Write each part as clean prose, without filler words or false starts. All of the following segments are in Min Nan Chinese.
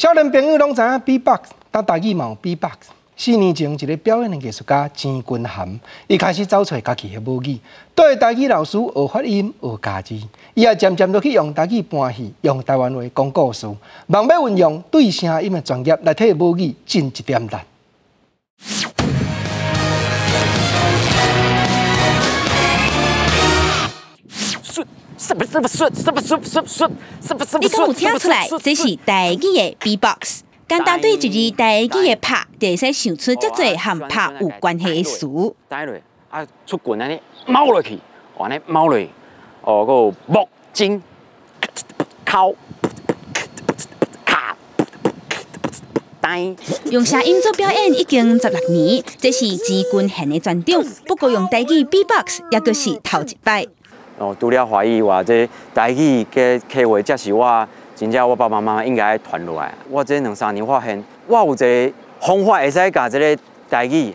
少年朋友攏知影 B-box，但台語嘛有 B-box。4年前，一个表演的藝術家錢君涵，伊開始走揣家己的母語，綴台語老師學發音、學咬字，伊也漸漸都去用台語搬戲，用台灣話講故事，望欲運用對聲音的專業來替母語盡一點力。你敢有聽出來？這是台語的 B-box。簡單對一字台語的拍，就會使想出遮濟和拍有關係的詞。帶落啊，出拳按呢，貓落去，按呢貓落去，哦，閣有木筋敲卡呆。用聲音做表演已經16年，這是錢君賢的專長。不過用台語 B-box 猶閣是頭一擺。哦，除了華語外，這台語佮客話，才是我真正我爸爸媽媽應該傳落來。我這兩三年發現，我有一个方法會使共這个台語，予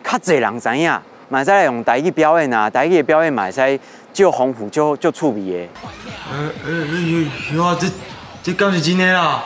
較濟人知影，嘛會使來用台語表演啊，台語的表演嘛會使足豐富、足足趣味的。欸，這這敢是真的啦？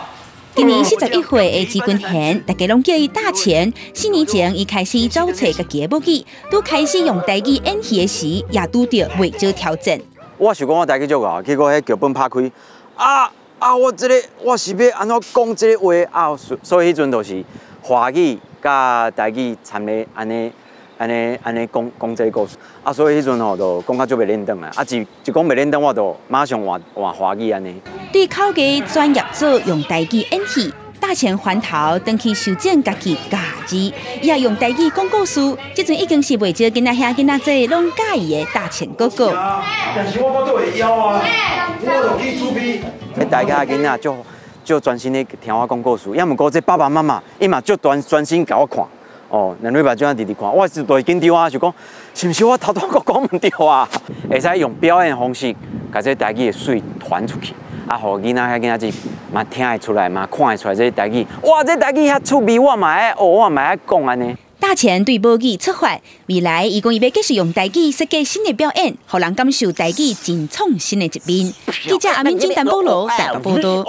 今年41歲的錢君賢，大家攏叫伊大錢。4年前，伊開始走揣家己的母語，拄開始用台語演戲的時，也拄著袂少挑戰。我想講我台語足𠢕，結果彼劇本拍開，啊啊！我這个我是欲按怎講這个話啊？所以彼陣就是華語佮台語摻咧按呢按呢按呢講講這个故事。啊，所以彼陣吼就講較足袂輪轉啊！啊，一一講袂輪轉，我就馬上換換華語按呢。對口藝專業組用台語演戲，大錢環頭轉去修正家己咬字，伊也用台語講故事。這陣已經是袂少囡仔兄囡仔姊攏佮意的大錢哥哥。但是我無法度會枵啊，我就去煮麵。大家囡仔足足專心咧聽我講故事，也毋過這爸爸媽媽伊嘛足專專心共我看。哦，兩禮拜這樣直直看，我是就會緊張啊，想講是毋是我頭拄閣講毋對啊？會使用表演方式，共這台語的媠傳出去。啊，予囡仔遐囡仔姊嘛聽會出來，嘛看會出來這台語。哇，這台語遐趣味，我嘛愛學，我嘛愛講按呢。大錢對母語出發，未來伊講伊欲繼續用台語設計新的表演，予人感受台語真創新的一面。記者阿敏金、陳保羅台北報導。